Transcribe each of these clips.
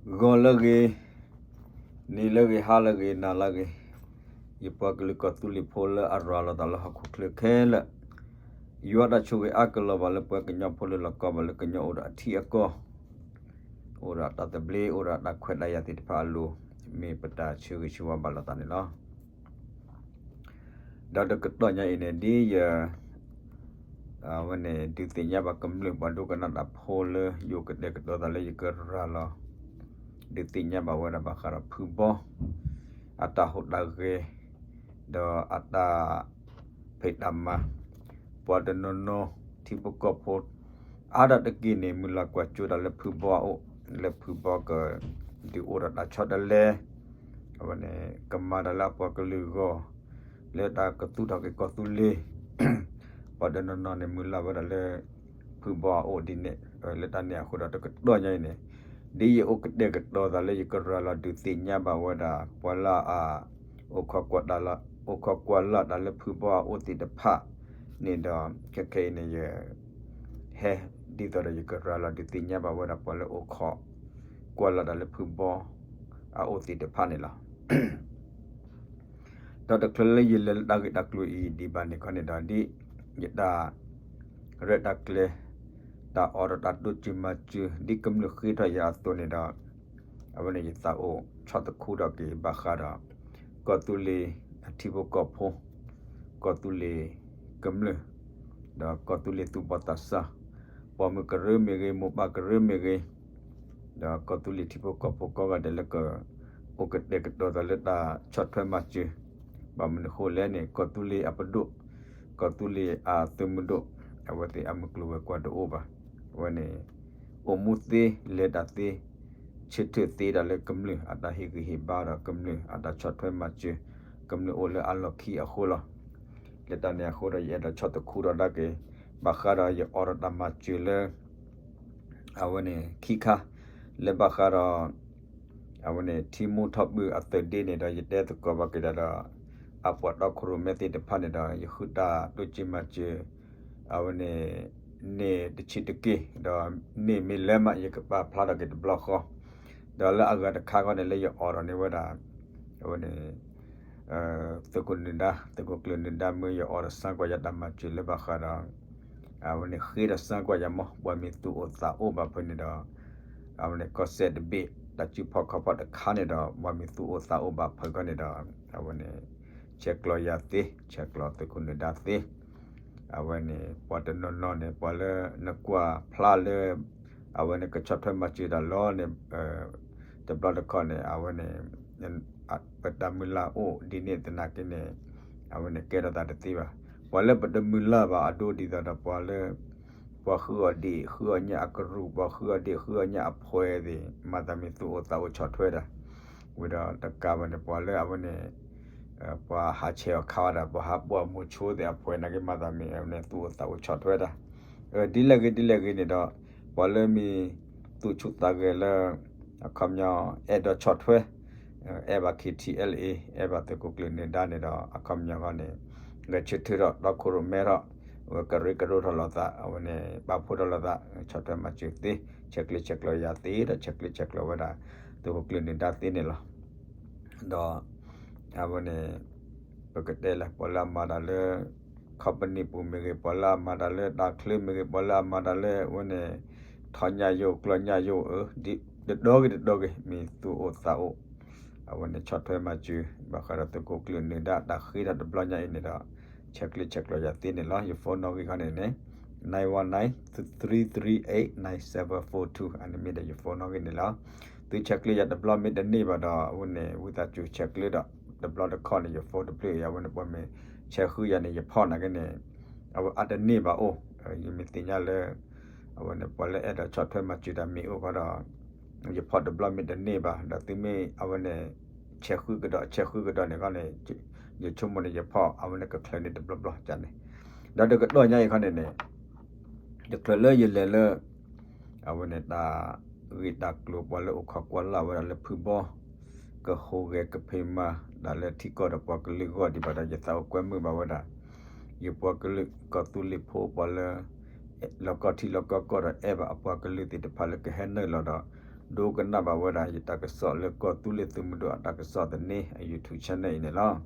ဂီၤလၢအဂ့ၤ, နံၤလၢအဂ့ၤ, ဟါလၢအဂ့ၤ, နၤလၢအဂ့ၤ, ယပှၤကလုာ်ကီၢ်သူလ့ၤဖိလၢအရၤလီၤသးလၢဟီၣ်ခိၣ်ချၢခဲလၢာ်, ယွၤတၢ်ဆိၣ်ဂ့ၤအါကလီၤဘၣ်လၢပှၤကညီဖိလၢလီၤကီဘၣ်လၢကညီအိၣ်ဒီးအထံအကီၢ်, အိၣ်ဒီးတၢ်သဘျ့, အိၣ်ဒီးတၢ်ခွဲးတၢ်ယာ်သ့ၣ်တဖၣ်အလိၤ, မ့ၢ်ပတၢ်ဆၢဂ့ၤဆၢဝါဘၣ်လိာ်သးန့ၣ်လီၤ. ဒီးတကတီၢ်ညါအံၤန့ၣ် ဒ်ယ အဝဲန့ၣ် ဒုးသ့ၣ်ညါဘၣ်ကမျၢၢ်ပှၤဒိကနၣ်တၢ်ဖိလၢ ယအိၣ်ကတဲာ်ကတီၤသးလၢယကရၤလီၤ ဒုးသ့ၣ်ညါဘၣ်ဝဲဒၣ်ဘၣ်ဃးဒီးဖုဘီ အတၢ်ဟူးတၢ်ဂဲၤ ဒီးအတၢ်ဖံးတၢ်မၤ, ပှၤတနီၤနီၤ ထံဖိကီၢ်ဖိ အါဒၣ်တက့ၢ်န့ၣ် မုၢ်လၢ်ကွၢ်စိတၢ်လၢဖုဘီအအိၣ်, လၢဖုဘီကဒုးအိၣ်ဒီးတၢ်ဆီတလဲ အဝဲန့ၣ် ကမၤတၢ်လၢအပှၤကလုာ်အဂီၢ်, လၢတၢ်ကသူၣ်ထီၣ်က့ၤကီၢ်သူလ့ၤ, ပှၤတနီၤနီၤန့ၣ် မုၢ်လၢ်ဝဲဒၣ်လၢ ဖုဘီအအိၣ်ဒ်န့ၣ်, လၢတၢ်န့ၣ်အဃိဒီးတကတီၢ်ညါအံၤန့ၣ်, ဒ်ယအိၣ်ကတဲာ်ကတီၤသးလၢယကရၤလီၤဒုးသ့ၣ်ညါဘၣ်ဝဲဒၣ် ပှၤလၢအ အိၣ်ခိးကွၢ်လၢ်တၢ်လၢဖုဘီအအိၣ်သ့ၣ်တဖၣ်န့ၣ်ဒီး ခဲခဲအံၤန့ၣ် ယ ဟဲဒ်သိးဒီးယကရၤလီၤဒုးသ့ၣ်ညါဘၣ်ဝဲဒၣ်ပှၤလၢအိၣ်ခိးကွၢ်လၢ်တၢ်လၢဖုဘီအအိၣ်သ့ၣ်တဖၣ်န့ၣ်လီၤ. ဒီးတချုးလၢယလဲၤလၢတၢ်ဂ့ၢ်တၢ်ကျိၤအံၤဒံးဘၣ်န့ၣ်ခီန့ၣ်ဒီး ဒ်ယတၢ်ရဲၣ်တၢ်ကျဲၤ တၢ်အိးထီၣ်တၢ်တိစၢၤမၤစၢၤ ဒ်ကမျၢၢ်ဃ့ထီၣ်ယၤအသိးန့ၣ်ဒီး အဝဲန့ၣ်ယသးအိၣ်ဆီၣ်သခူထီၣ်က့ၤဘၣ်ဃးဒီး ကီၢ်သူလ့ၤအထံဖိကီၢ်ဖိ, ကီၢ်သူလ့ၤကမျၢၢ်, ဒီးကီၢ်သူလ့ၤသူၣ်ဘီၣ်သးစၢ်, ပိာ်မုၣ်ကရၢမ့ၢ်ဂ့ၤ, မိၢ်ပၢ်ကရၢမ့ၢ်ဂ့ၤ, ဒီးကီၢ်သူလ့ၤထံဖိကီၢ်ဖိကိးဂၤဒဲးလၢက အိၣ်ကတဲာ်ကတီၤသးလၢတၢ်ဆီၣ်ထွဲမၤစၢၤ, ဘၣ်မနုၤဃိလဲၣ်န့ၣ် ကီၢ်သူလ့ၤအပဒိၣ်, ကီၢ်သူလ့ၤအသုးမုၢ်ဒိၣ်, အဝဲသ့ၣ်အမုၢ်ကျိၤဝဲၤကွာ်တအိၣ်ဘၣ်. အဝဲန့ၣ် အိၣ်မူသ့, လဲၤတၢ်သ့, ဆၢထၢၣ်သ့ဒၣ်လၢကမျၢၢ်အတၢ်ဟ့ၣ်ဂံၢ်ဟ့ၣ်ဘါဒီးကမျၢၢ်အတၢ်ဆီၣ်ထွဲမၤစၢၤ, ကမျၢၢ်အိၣ်လၢအလီၢ်ခံအဃိလီၤ. လၢတၢ်န့ၣ်အဃိဒီး ယအဲၣ်ဒိးဆီၣ်သခူထီၣ်ဒၣ်က့ၤ ဘၣ်ဃးဒီးယအိးထီၣ်တၢ်မၤစၢၤလၢ အဝဲန့ၣ်ခံခါ လၢဘၣ်ဃးဒီး အဝဲန့ၣ် ထံမူထီၣ်ဘုၣ်အသၢဒ့န့ၣ်ဒီး ယတဲသကိးဘၣ်က့ၤဒၣ်ဒီး အပှၤတီခိၣ်ရိၣ်မဲသ့ၣ်တဖၣ်န့ၣ်ဒီး ယဃုတၢ်တိစၢၤမၤစၢၤ အဝဲန့ၣ် န့ၢ်တဆံးတက့ၢ် ဒီးန့ၢ်မ့ၢ်လၢမး ယကပာ်ဖျါထီၣ်က့ၤတဘျီဃီ ဒီးလၢအဂၤတခါခီန့ၣ် လၢယအိးထီၣ်န့ၢ်ဝဲဒၣ် အဝဲန့ၣ် သုးခိၣ်နၢၤဒါ သုးခိၣ်ကျၢၢ်နၢၤဒါမ့ၢ် ယအိးထီၣ်စၢကွၢ်ယၤတၢ်မၤစၢၤလၢဘၣ်ဃးဒီး အဝဲန့ၣ်ဃ့ဒီးစၢကွၢ်ယၤမ့ၢ် ပှၤမ့ၢ်သူၣ်အိၣ်သးအိၣ်ဘၣ်ဖဲန့ၣ်ဒီး အဝဲန့ၣ်ကီၢ်စဲၣ်တဘ့ၣ် တၢ်စုဖီၣ်ခီၣ်ဖီၣ်တခါန့ၣ်ဒီး ပှၤမ့ၢ်သူၣ်အိၣ်သးအိၣ်ဘၣ်ဖဲခီန့ၣ်ဒီး အဝဲန့ၣ် ဆဲးကျိးယၤသ့ ဆဲးကျိးသုးခိၣ်နၢၤဒါသ့ အဝဲန့ၣ် ပှၤတနီၤနီၤန့ၣ် ပှၤလၢနကွၢ်ဖျါလၢ အဝဲန့ၣ်ကဆီၣ်ထွဲမၤစၢၤတၢ်လီၤန့ၣ် တဘျီတခီၣ်န့ၣ် အဝဲန့ၣ် ပတၢ်မုၢ်လၢ်အိၣ်ဒ်န့ၣ်သနာ်က့န့ၣ် အဝဲန့ၣ်ကဲထီၣ်သးတသ့ဘၣ်. ပှၤလၢပတမုၢ်လၢ်ဘၣ်အဒိဒ်သိးဒီးပှၤလၢ ပှၤဃုအီၤဒ့ၣ်ဃုအီၤညၣ်အကရူၢ် ပှၤဃုအီၤဒ့ၣ်ဃုအီၤညၣ်အဖှဲးသ့ၣ် မၤသးမ့ၢ်သူၣ်အိၣ်သးအိၣ်ဆီၣ်ထွဲတၢ် ဝံၤဒီးတကးဘၣ်န့ၣ် ပှၤလၢအဝဲန့ၣ် ပှၤဟးဆဲးအီၤခးဝဲဒၣ် ပှၤဟးပိာ်အမိၤဆိသ့ၣ်အဖှဲးနာ်က့ မၤသးမ့ၢ်အဝဲန့ၣ်သူၣ်အိၣ်သးအိၣ်ဆီၣ်ထွဲတၢ် ဒ်လဲၣ်ဂ့ၤဒ်လဲၣ်ဂ့ၤန့ၣ်ဒီး ပှၤလၢမ့ၢ်သူၣ်ဆူၣ်သးဂဲၤလၢ အခီပညီ အဲၣ်ဒိးဆီၣ်ထွဲ အဲၣ်ဘၣ် KTLA အဲၣ်ဘၣ်သုးခိၣ်ကျၢၢ်နၢၤဒါန့ၣ်ဒီး အခီပညီဃီန့ၣ် ဂဲၤဆၢထၢၣ်ထီၣ်တီခိၣ်ရိၣ်မဲထီၣ် ဝဲကရၢကရိထီၣ်လိာ်သး အဝဲန့ၣ် ပာ်ဖှိၣ်ထီၣ်လိာ်သး ဆီၣ်ထွဲမၤစၢၤသ့ ဆဲးကျၢဆဲးကျိးယၤသ့ဒီး ဆဲးကျၢဆဲးကျိးဝဲဒၣ် သုးခိၣ်ကျၢၢ်နၢၤဒါသ့န့ၣ်လီၤ. ဒီး အဝဲန့ၣ် ပကတဲလၢ ပှၤလၢအမၤတၢ်လၢ ခီပနံၣ်ပူၤမ့ၢ်ဂ့ၤ ပှၤလၢအမၤတၢ်လၢတၢ်ချၢမ့ၢ်ဂ့ၤ ပှၤလၢအမၤတၢ်လၢအဝဲန့ၣ် ထီၣ်ညၣ်ယိာ်ကျီၢ်ညၣ်ယိာ် အၢ တဒီဂ့ၤတဒီဂ့ၤ မ့ၢ်သူၣ်အိၣ်သးအိၣ် အဝဲန့ၣ်ဆီၣ်ထွဲမၤစၢၤ ဘၣ်ဃးဒီးသုးခိၣ်ကျၢၢ်နၢၤဒါတၢ်ဃ့ထီၣ်တဘျီညါအံၤန့ၣ်ဒီး ဆဲးကျၢဆဲးကျိးယၤသ့န့ၣ်လီၤ. ယ phone နီၣ်ဂံၢ်ခီန့ၣ်န့ၣ် nine one nine three three eight nine seven four two အန့ၣ်မ့ၢ်ဒီးယ phone နီၣ်ဂံၢ်န့ၣ်လီၤ. သုဆဲးကျၢယၤတဘျီမ့ၢ်တန့ၢ်ဘၣ်ဒီး အဝဲန့ၣ် ဝံသးစူၤဆဲးကျၢဒီး တဘျီတခီၣ်န့ၣ် ယ phone တဖျၢၣ်အံၤ အဝဲန့ၣ် ပှၤမ့ၢ်ဆဲးဃုယၤန့ၣ် ယ phone နာ်က့န့ၣ် အဝဲအတန့ၢ်ဘၣ်အိၣ် ယမ့ၢ်သ့ၣ်ညါလၢ အဝဲန့ၣ် ပှၤလၢအဲၣ်ဒိးဆီၣ်ထွဲမၤစၢၤတၢ်မ့ၢ်အိၣ်ဃီဒီး ယ phone တဘျီမ့ၢ်တန့ၢ်ဘၣ် ဒီးသုမ့ၢ်အဝဲန့ၣ် ဆဲးဃုကဒီး ဆဲးဃုကဒီးန့ၣ်ခီန့ၣ် ယဆိကမိၣ်န့ၣ် ယ phone အဝဲန့ၣ်ကချၢန့ၣ်တဘျီဘျီန့ၣ် ဒီးတကတီၢ်ညါအံၤခီန့ၣ်န့ၣ် တချုးလၢယလဲၤလၢ အဝဲန့ၣ်တၢ်ဂ့ၢ်တၢ်ကျိၤပှၤလၢအိၣ်ခိးကွၢ်လၢ်ဝဲဒၣ်လၢဖုဘီ ကဟူးဂဲၤကဖံးမၤတၢ်လၢထံကီၢ်ဒီးပှၤကလုာ်အဂီၢ်ဒံးဘၣ်ဒီး ယသးအိၣ်ကွဲမုာ်ဘၣ်ဝဲဒၣ် ယပှၤကလုာ်ကီၢ်သူလ့ၤဖိပှၤလၢ လီၢ်ကီၢ်ထံလီၢ်ကီၢ်ကီၢ်ဒီးအဲၣ်ဘၣ်အပှၤကလုာ်သ့ၣ်တဖၣ်လၢကဟဲနုာ်လီၤဒီး ဒိကနၣ်ဘၣ်ဝဲဒၣ်ယတၢ်ကစီၣ်လၢကီၢ်သူလ့ၤသုးမုၢ်ဒိၣ်အတၢ်ကစီၣ်သန့ အ YouTube channel အံၤန့ၣ်လီၤ.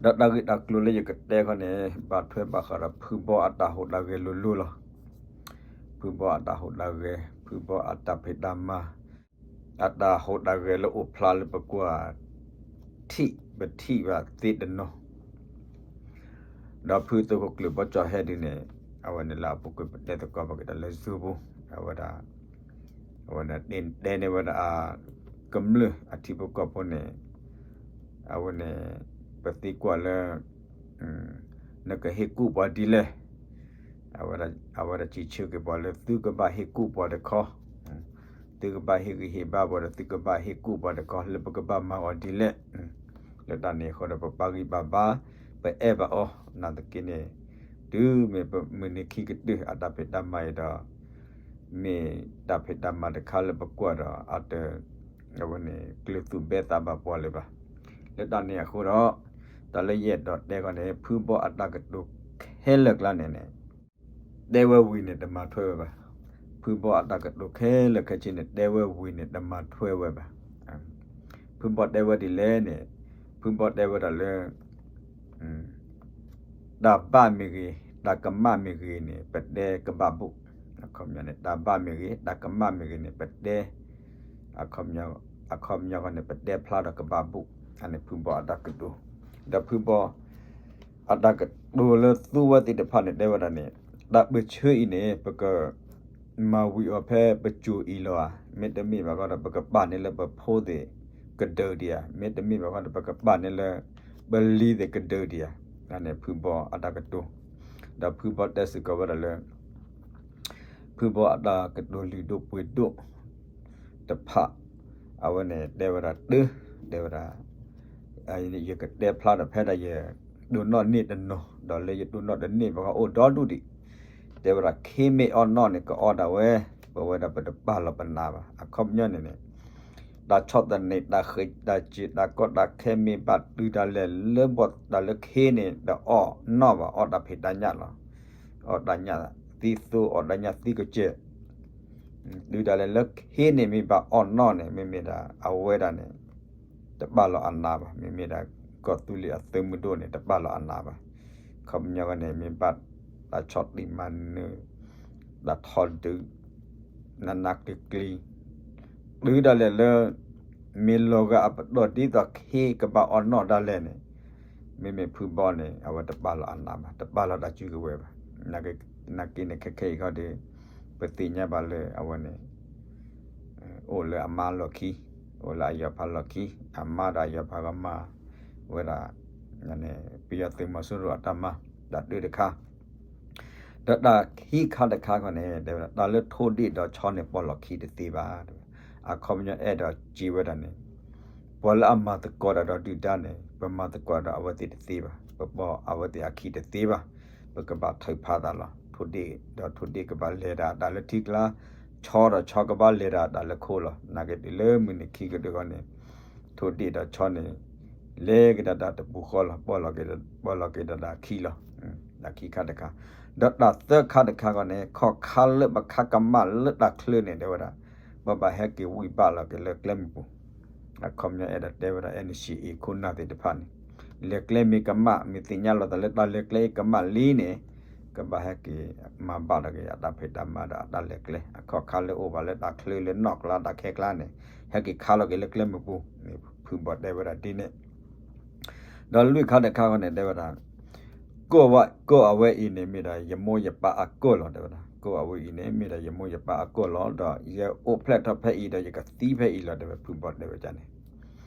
ဒီးတၢ်ဂ့ၢ်တၢ်ကျိၤလၢယကတဲခီန့ၣ် ဘၣ်ထွဲဘၣ်ဃးဒီးဖုဘီအတၢ်ဟူးတၢ်ဂဲၤလိၤလိၤလီၤ. ဖုဘီအတၢ်ဟူးတၢ်ဂဲၤ, ဖုဘီအတၢ်ဖံးတၢ်မၤ, အတၢ်ဟူးတၢ်ဂဲၤလၢအိၣ်ဖျါလၢပကွၢ် ထံၣ်ပထံၣ်ဘၣ်သ့တနီၤ ဒီးဖုသုးခိၣ်ကျၢၢ်ဘီကၠီၣ်ဟဲဒုန့ၣ် အဝဲန့ၣ်လၢအပူၤကွံာ်ပတဲသကိးဘၣ်က့ၤတၢ်လၢ Zoom ပူၤ အဝဲဒၣ် အဝဲန့ၣ်တဲန့ၢ်ဝဲဒၣ်အကမျၢၢ်အထံဖိကီၢ်ဖိန့ၣ် အဝဲန့ၣ် ပသံကွၢ်လၢ နကဟ့ၣ်ကူၣ်ပှၤဒ်လဲၣ် အဝဲဒၣ်စံးဆၢက့ၤပှၤလၢသုကဘၣ်ဟ့ၣ်ကူၣ်ပှၤတခီ, သုကဘၣ်ဟ့ၣ်ဂံၢ်ဟ့ၣ်ဘါပှၤဒီးသုကဘၣ်ဟ့ၣ်ကူၣ်ပှၤတခီ လၢပကဘၣ်မၤအီၤဒ်လဲၣ်, လၢတၢ်န့ၣ်အဃိဒီးပပာ်ဂံၢ်ပာ်ဘါ ပအဲၣ်ဘၣ်အီၤ နာ်သက့န့ၣ် တုၤမ့ၢ်မုၢ်နံၤခံကတၢၢ်အတၢ်ဖံးတၢ်မၤအံၤဒီး မ့ၢ်တၢ်ဖံးတၢ်မၤတခါလၢပကွၢ်ဒီးအတ အဝဲန့ၣ် ကျၢၤသူၣ်ဘဲသးဘၣ်ပှၤလၢၤဘၣ်. လၢတၢ်န့ၣ်အဃိဒီး တၢ်လၢယအဲၣ်ဒိးတဲခီန့ၣ် ဖုဘီအတၢ်ကတိၤခဲလၢာ်ကျါန့ၣ်န့ၣ် တဲဝဲဝံၤန့ၣ်တမၤထွဲဝဲဘၣ်. ဖုဘီအတၢ်ကတိၤခဲလၢာ်ခဲဆ့န့ၣ် တဲဝဲဝံၤန့ၣ်တမၤထွဲဝဲဘၣ်. ဖုဘီတဲဝဲဒ်လဲၣ်န့ၣ် ဖုဘီတဲဝဲဒၣ်လၢ တၢ်ဘၣ်မ့ၢ်ဂ့ၤ တၢ်ကမၣ်မ့ၢ်ဂ့ၤန့ၣ် ပတဲကဘၣ်ဘူၣ်, အခီပညီန့ၣ် တၢ်ဘၣ်မ့ၢ်ဂ့ၤ တၢ်ကမၣ်မ့ၢ်ဂ့ၤန့ၣ် ပတဲ အခီပညီဃီန့ၣ် ပတဲဖျါဒီးကဘၣ်ဘူၣ်, အန့ၣ်ဖုဘီအတၢ်ကတိၤ, ဒီးဖုဘီ အတၢ်ကတိၤလၢသူဝဲသ့ၣ်တဖၣ်န့ၣ် တဲဝဲဒၣ်န့ၣ် တၢ်ပၢၢ်ဆၢအံၤန့ၣ် ပက မၤဝံၤအီၤဖဲပစိၤအံၤလီၤဧါ, မ့တမ့ၢ်ဘၣ်ဃီဒီး ပကပာ်န့ၢ်လၢပဖိသ့ၣ်ကဒၢးဒံးဧါ, မ့တမ့ၢ်ဘၣ်ဃီဒီး ပကပာ်န့ၢ်လၢ ပလံၤသ့ၣ်ကဒၢးဒံးဧါ, န့ၣ်ဖုဘီအတၢ်ကတိၤ, ဒီးဖုဘီတဲစ့ၢ်ကီးဝဲဒၣ်လၢ ဖုဘီအတၢ်ကတိၤလုၢ်ဒိၣ်ပှ့ၤဒိၣ်တဖၣ် အဝဲန့ၣ်တဲဝဲဒၣ်တၢ် တဲဝဲဒၣ် ယကတဲဖျါဒီးဖဲဒၣ်ယတိၢ်နီၣ်န့ၢ်တနီၤ ဒီးလၢယတိၢ်နီၣ်တန့ၢ်ဘၣ်ဃီအိၣ်ဒီဒူၣ်ဒံး, တဲဝဲဒၣ်ခ့မ့ၢ်အီၣ်နီၣ်န့ၣ် ကအီၣ်ဒၣ်ဝဲ, ပဝဲဒၣ်ပတပာ်လီၤပနာ်ဘၣ်. အခီပညီန့ၣ်န့ၣ် တၢ်ဆီၣ်သနံး တၢ်ဃ့ တၢ်စံး တၢ်ကီတၢ်ခဲမ့ၢ်ဘၣ်တုၤဒၣ်လဲာ်လၢဘီၣ်တၢ်လၢခ့န့ၣ် တအီၣ်နီၣ်ဘၣ် အီၣ်တၢ်ဖံးတၢ်ညၣ်လီၤ. အီၣ်တၢ်ညၣ်သံသိ အီၣ်တၢ်ညၣ်သံကစၢၢ် တုၤဒၣ်လဲာ်လၢခ့န့ၣ်မ့ၢ်ဘၣ်အီၣ်နီၣ်န့ၣ် မ့မ့ၢ်ဒၣ်အဝဲဒၣ်န့ၣ် တပာ်လီၤအနာ်ဘၣ်. မ့မ့ၢ်ဒၣ်ကီၢ်သူလ့ၤအသုးမုၢ်ဒိၣ်န့ၣ် တပာ်လီၤအနာ်ဘၣ်. အခီပညီန့ၣ် မ့ၢ်ဘၣ်တၢ်ဆီၣ်တံၢ်မၤနၢၤ တၢ်ထီဒုး နးနးကျံၤကျံၤ တုၤဒၣ်လဲာ်လၢ မ့ၢ်လီၤဂာ်အပတီၢ်ဒ်သိးခ့ကဘၣ်အီၣ်နီၣ်ဒၣ်လဲာ်န့ၣ် မ့မ့ၢ်ဖုဘီန့ၣ် အဝဲတပာ်လီၤအနာ်ဘၣ်, တပာ်လီၤတၢ်စုကဝဲၤဘၣ်. နာ်က့န့ၣ် ခဲခဲအံၤခီဒီး ပသ့ၣ်ညါဘၣ်လၢအဝဲန့ၣ် အိၣ်လၢအမါလီၢ်ခံ, အိၣ်လၢအယီၤဖးလီၢ်ခံ, အမါဒီးအယီၤဖးကမၤဝဲဒၣ် ပယီၤသုးမီၤစိရိၤအတၢ်မၤ တၢ်ဒုးတခါ ဒီးတၢ်ခံခါတခါခီန့ၣ် တဲဝဲဒၣ် တၢ်လၢထိၣ်ဒ့ၣ်ဒီးဆီန့ၣ် ပီၢ်လီၤခံတသ့ဘၣ် တဲဝဲ. အခီပညီအဲၣ်ဒိးစံးဝဲဒၣ်န့ၣ် ပှၤလၢအမၤသကိးတၢ်ဒီးဒုၣ်ဒါန့ၣ် ပမၤသကိးဒီးအဝဲသ့ၣ်တသ့ဘၣ်, ပပီၢ်အဝဲသ့ၣ်အခံတသ့ဘၣ်, ပကဘၣ်ထုးဖးသးလီၤ. ထိၣ်ဒ့ၣ်ဒီးထိၣ်ဒ့ၣ်ကဘၣ်လဲၤတၢ် တၢ်လၢထံကျါ, ဆီဒီးဆီကဘၣ်လဲၤတၢ် တၢ်လၢခိလီၤ. နာ်က့တုၤလၢမုၢ်နံၤခံကတၢၢ်ခီန့ၣ် ထိၣ်ဒ့ၣ်ဒီးဆီန့ၣ် လဲၤက့ၤဒၣ်တၢ်တပူၤဃီလီၤ, ပီၢ်လီၤက့ၤဒီးတၢ်ခံလီၤ. တၢ်ခံခါတခါ, ဒီးတၢ်သၢခါတခါခီန့ၣ် ခီၣ်ခါလၢပခါကမၣ်လၢတၢ်ချၢန့ၣ် တဲဝဲဒၣ် ပဘၣ်ဟဲက့ၤဝံၣ်ဘၣ်လီၤက့ၤလၢကျဲမုၢ်ပူၤ, အခီပညီအဲၣ်ဒိးတဲဝဲဒၣ် NCA ခိၣ်နၢ်သ့ၣ်တဖၣ်န့ၣ် လဲၤကျဲမ့ၢ်ကမၣ် မ့ၢ်သ့ၣ်ညါလီၤသးလၢတၢ်လဲၤကျဲအံၤကမၣ်လံန့ၣ် ကဘၣ်ဟဲက့ၤမၤဘၣ်လီၤက့ၤအတၢ်ဖံးတၢ်မၤဒီးအတၢ်လဲၤကျဲ, အခီၣ်ခါလၢအိၣ်ဘၣ်လၢတၢ်ချၢလၢနီၢ်ကျါတၢ်ခဲကျါန့ၣ် ဟဲက့ၤခါလီၤက့ၤလၢကျဲမုၢ်ပူၤန့ၣ် ဖုဘီတဲဝဲဒၣ်ဒ်န့ၣ် ဒီးလွံၢ်ခါတခါခီန့ၣ် တဲဝဲဒၣ် ကီၢ်အဝဲအံၤန့ၣ်မ့ၢ်ဒၣ်ယမိၢ်ယပၢ်အကီၢ်လီၤ တဲဝဲဒၣ်. ကီၢ်အဝဲအံၤန့ၣ် မ့ၢ်ဒၣ်ယမိၢ်ယပၢ်အကီၢ်လီၤ ဒီးယအိၣ်ဖျဲၣ်ထီၣ်ဖဲအံၤဒီးယကသံဖဲအံၤလီၤ တဲဝဲ ဖုဘီတဲဝဲဒ်န့ၣ်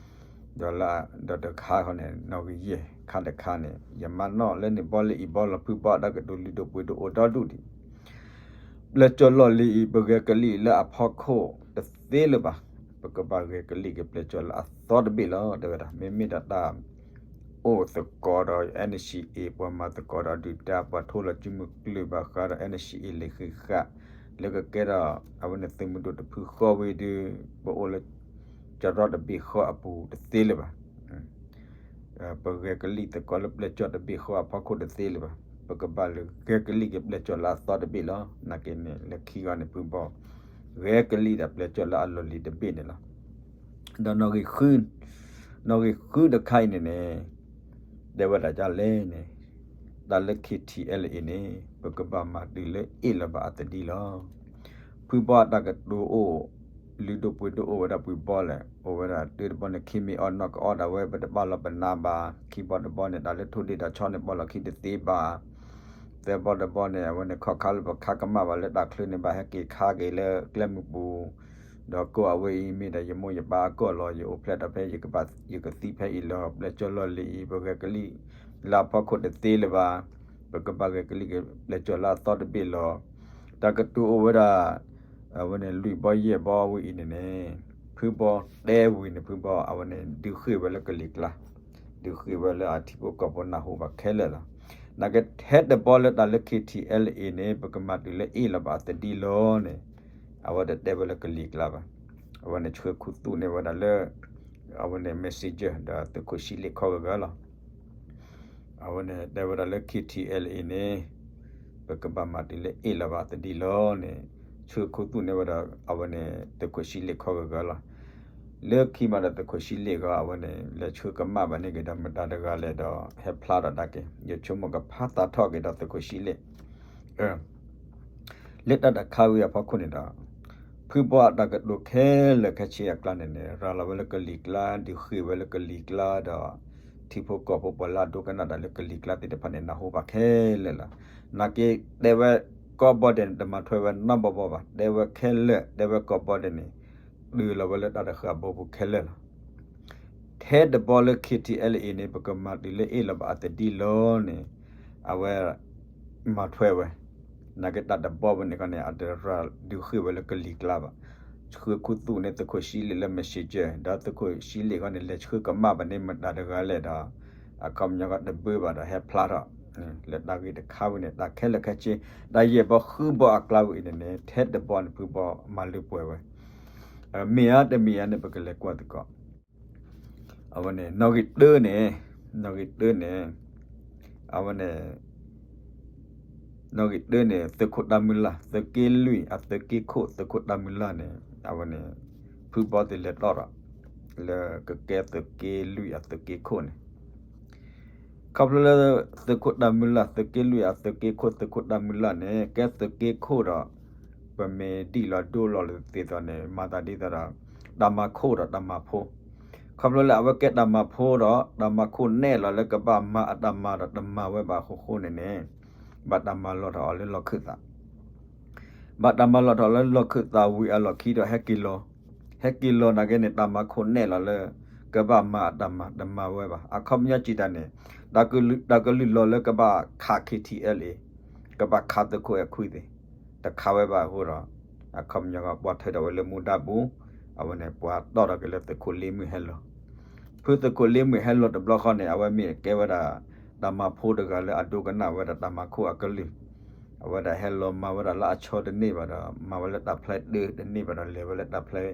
ဒီးလၢ ဒီးတခါခီန့ၣ် နီၣ်ဂံၢ်ယဲၢ်ခါတခါန့ၣ် ယမါနီၢ်လၢန့ၣ်ဘီလၢအံၤဘီလီၤ ဖုဘီအတၢ်ကတိၤလုၢ်ဒိၣ်ပှ့ၤဒိၣ်အိၣ်ဒီဒူၣ်ဒံး ပျဲၢ်ကၠီၣ်လီၢ်လံၤအံၤပဂဲၤကလံၣ်လၢအဖီခိၣ်တသ့လၢၤဘၣ်, ပကဘၣ်ဂဲၤကလံၣ်ကပျဲၢ်ကၠီၣ်လၢအသီတဘ့ၣ်လီၤ တဲဝဲဒၣ်. မ့မ့ၢ်ဒၣ်တၢ် အိၣ်သကိးဒီး NCA ပှၤမၤသကိးဒီးဒုၣ်ဒါ ပှၤထိၣ်လီၤစုမုၢ်ကျၢၢ်ဘၣ်ဃးဒီး NCA လံာ်ဃံးဃာ် လၢကကဲထီၣ် အဝဲန့ၣ်သုးမုၢ်ဒိၣ်တဖုဃီဝံၤဒီး ပအိၣ်လၢ ကရီတဘ့ၣ်ဃီအပူၤတသ့လၢၤဘၣ်. ပဂဲၤကလံၣ်သကိးလၢပျဲၢ်ကၠီၣ်တဘ့ၣ်ဃီအဖီခိၣ်တသ့လၢၤဘၣ်. ပကဘၣ်လၢဂဲၤကလံၣ်ကပျဲၢ်ကၠီၣ်လၢအသီတဘ့ၣ်လီၤ. နာ်က့န့ၣ် လၢခံဂီၤန့ၣ် ဖုဘီ ဂဲၤကလံၣ်ဒီးပျဲၢ်ကၠီၣ်လၢအလီၢ်လံၤတဘ့ၣ်န့ၣ်လီၤ. ဒီးနီၣ်ဂံၢ်ဃု, နီၣ်ဂံၢ်ဃုတခါအံၤန့ၣ်န့ၣ် တဲဝဲဒၣ်ဒ်လဲၣ်န့ၣ်, တၢ်လၢ KTLA အံၤန့ၣ် ပကဘၣ်မၤတုၤလၢအ့ၣ်လီၤဘၣ်အသဒံလီၤ. ဖုဘီအတၢ်ကတိၤအိၣ် လုၢ်ဒိၣ်ပှ့ၤဒိၣ်အိၣ်ဝဲဒၣ်ပှဲၤဘီလဲၣ်, အိၣ်ဝဲဒၣ်တၢ်တဘီန့ၣ် ခံမ့ၢ်အီၣ်နီၢ်ကအီၣ်ဒၣ်ဝဲ ပတဘၣ်လီၤပနါဘၣ်, ခံဘီတဘီန့ၣ် တၢ်လၢထိၣ်ဒ့ၣ်တၢ်ဆီန့ၣ် ပီၣ်လီၤခံတသ့ဘၣ်, သၢဘီတဘီန့ၣ် အဝဲန့ၣ် ခီၣ်ခါလၢပခါကမၣ်ဘၣ်လၢတၢ်ချၢန့ၣ် ဘၣ်ဟဲက့ၤခါက့ၤလၢကျဲမုၢ်ပူၤ, ဒီးကီၢ်အဝဲအံၤမ့ၢ်ဒီး ယမိၢ်ယပၢ်အကီၢ်လီၤ, ယအိၣ်ဖျဲၣ်ထီၣ်ဖဲယကဘၣ် ယကသံဖဲအံၤလီၤ, ပျဲၢ်ကၠီၣ်လီၢ်လံၤအံၤ ပဂဲၤကလံၣ်လၢအဖီခိၣ်တသ့လၢၤဘၣ်, ပကဘၣ်ဂဲၤကလံၣ်က့ၤပျဲၢ်ကၠီၣ်လၢအသီတဘ့ၣ်လီၤ. တၢ်ကတိၤအိၣ်ဝဲဒၣ် အဝဲန့ၣ် လွံၢ်ဘီယဲၢ်ဘီဝဲအံၤန့ၣ်န့ၣ် ဖုဘီတဲဝံၤန့ၣ် ဖုဘီအဝဲန့ၣ် ဒုးဃ့ၢ်ဝဲလၢကလံၤကျါ, ဒုးဃ့ၢ်ဝဲလၢအထံဖိကီၢ်ဖိနၢ်ဟူဘၣ်ခဲလၢာ်လီၤ. နာ်က့ထဲတဘီလၢတၢ်လၢ KTLA အံၤန့ၣ် ပကမၤတုၤလၢအ့ၣ်လီၤဘၣ်အသဒံလီၤန့ၣ် အဝဲတတဲဝဲလၢကလံၤကျါဘၣ်. အဝဲန့ၣ်ဆှၢခူသူၣ်န့ၢ်ဝဲဒၣ်လၢ အဝဲန့ၣ် messenger ဒီးသုးခိၣ်ဆှံလ့ၣ်ခီဂၢၢ်ဂၢၢ်လီၤ. အဝဲန့ၣ်တဲဝဲဒၣ်လၢ KTLA အံၤန့ၣ် ပကဘၣ်မၤတုၤလၢအ့ၣ်လီၤဘၣ်သဒံလီၤန့ၣ် ဆှၢခူသူၣ်န့ၢ်ဝဲဒၣ် အဝဲန့ၣ်သုးခိၣ်ဆှံလ့ၣ်ခီဂၢၢ်ဂၢၢ်လီၤ. လၢခံမးဒီးသုးခိၣ်ဆှံလ့ၣ်ဂီၢ် အဝဲန့ၣ် လဲၤဆှၢကမၣ်ဘၣ်န့ၢ်က့ၤဒီးမတၤတဂၤလဲၣ်ဒီး ဟဲဖျါထီၣ်ဒၣ်က့ၤ ယဆိကမိၣ်ကဖးသးထီၣ်က့ၤဒီးသုးခိၣ်ဆှံလ့ၣ် လၢတၢ်တခါဝံၤအဖီခိၣ်န့ၣ်ဒီး ဖုဘီအတၢ်ကတိၤခဲလၢာ်ခဲဆ့အကျါန့ၣ်န့ၣ် ရၤလီၤဝဲလၢကလံၤကျါ ဒုးဃ့ၢ်ဝဲလၢကလံၤကျါဒီး ထံဖိကီၢ်ဖိပှၤလၢအဒိကနၣ်တၢ်လၢကလံၤကျါသ့ၣ်တဖၣ်န့ၣ် နၢ်ဟူဘၣ်ခဲလၢာ်လီၤ. နာ်က့တဲဝဲကိးဘီဒဲးန့ၣ် တမၤထွဲဝဲနီတဘီဘီဘၣ်, တဲဝဲခဲလၢာ် တဲဝဲကိးဘီဒဲးန့ၣ် တုၤလီၤဝဲလၢတၢ်တဃၢၤအဘီပူၤခဲလၢာ်လီၤ. ထဲတဘီလၢ KTLA အံၤန့ၣ် ပကမၤတုၤလၢအ့ၣ်လီၤဘၣ်အသဒံလီၤန့ၣ် အဝဲ မၤထွဲဝဲ, နာ်က့တၢ်တဘီဝဲန့ၣ်ခီန့ၣ် အတရၤဒုးဃ့ၢ်ဝဲလၢကလံၤကျါဘၣ်, ဆှၢခူသူၣ်န့ၢ်သုးခိၣ်ဆှံလ့ၣ်လၢ messenger ဒီးသုးခိၣ်ဆှံလ့ၣ်ခီန့ၣ် လဲၤဆှၢကမၣ်ဘၣ်န့ၢ်မတၤတဂၤလဲၣ်ဒီး အခီပညီကတဘၢဘၣ်ဒီးဟဲဖျါထီၣ် လၢတၢ်ဂ့ၢ်တခါဝံၤန့ၣ် တၢ်ခဲလၢာ်ခဲဆ့ တၢ်ယဲၢ်ဘီဃုဘီအကျါဝံၤအံၤန့ၣ်န့ၣ် ထဲတဘီန့ၣ် ဖုဘီမၤလၢပှဲၤဝဲ မ့ၢ်ဧါတမ့ၢ်ဧါန့ၣ် ပကလဲၤကွၢ်သကိး အဝဲန့ၣ် နီၣ်ဂံၢ်တၢန့ၣ်, နီၣ်ဂံၢ်တၢန့ၣ်, အဝဲန့ၣ် နီၣ်ဂံၢ်တၢန့ၣ် သုးခိၣ်တၢ်မုၢ်လၢ် သုးက့လွံၢ်အသုးက့ခိၣ် သုးခိၣ်တၢ်မုၢ်လၢ်န့ၣ် အဝဲန့ၣ် ဖုဘီသ့ၣ်လဲၤတီၣ်ထီၣ် လၢကကဲသုးက့လွံၢ်အသုးက့ခိၣ်န့ၣ် ခီဖျိလၢ သုးခိၣ်တၢ်မုၢ်လၢ် သုးက့လွံၢ်အသုးက့ခိၣ် သုးခိၣ်တၢ်မုၢ်လၢ်န့ၣ် ကဲသုးက့ခိၣ်ဒီး ပမ့ၢ်ဒံၣ်လီၤဒိလီၤလၢသ့ၣ်သိးန့ၣ် မၤသးဒ်သိးဒီး တၢ်မၤခိၣ်ဒီးတၢ်မၤဖိ, ခီဖျိလၢအဝဲကဲတၢ်မၤဖိဒီး တၢ်မၤခိၣ်နဲၣ်လီၤလၢကဘၣ်မၤအတၢ်မၤဒီးတမၤဝဲဘၣ်အဃိဃိန့ၣ်န့ၣ် ဘၣ်တၢ်မၤလီၤထီၣ်အီၤလၢလီၢ်ခၢၣ်သး ဘၣ်တၢ်မၤလီၤထီၣ်လၢလီၢ်ခၢၣ်သးဝံၤအလီၢ်ခံဒီးဟဲက့ၤလီၤ, ဟဲက့ၤလီၤနာ်က့န့ၣ် တၢ်မၤခိၣ်နဲၣ်လီၤလၢ ကဘၣ်မၤအတၢ်မၤတမၤဝဲဘၣ်. အခီပညီစံးတၢ်န့ၣ် တၢ်ကလုၢ်လီၤလၢကဘၣ်ခး KTLA ကဘၣ်ခးသုးခိၣ်အဲၣ်ခွံသ့ၣ် တခးဝဲဘၣ်အဃိဒီး အခီပညီကပှၤထၢထီၣ်ဝဲလၢမူဒါပူၤ, အဝဲန့ၣ် ပှၤတီၣ်ထီၣ်က့ၤလၢသုးခိၣ်လ့မုၢ်ဟဲလီၤ ဖုသုးခိၣ်လ့မုၢ်ဟဲလီၤတဘျီဃီန့ၣ် အဝဲမ့ၢ်ကဲဝဲဒၣ် တၢ်မၤဖိတဂၤလၢအဒိကနၣ်ဝဲဒၣ်တၢ်မၤခိၣ်အကလုၢ်, အဝဲဒၣ်ဟဲလီၤမၤဝဲဒၣ်လၢအဆီတန့ၢ်ဘၣ်ဒီး မၤဝဲလၢတၢ်ဖျဲးတၢတန့ၢ်ဘၣ်ဒီး လဲၤဝဲလၢ တၢ်ဖျဲး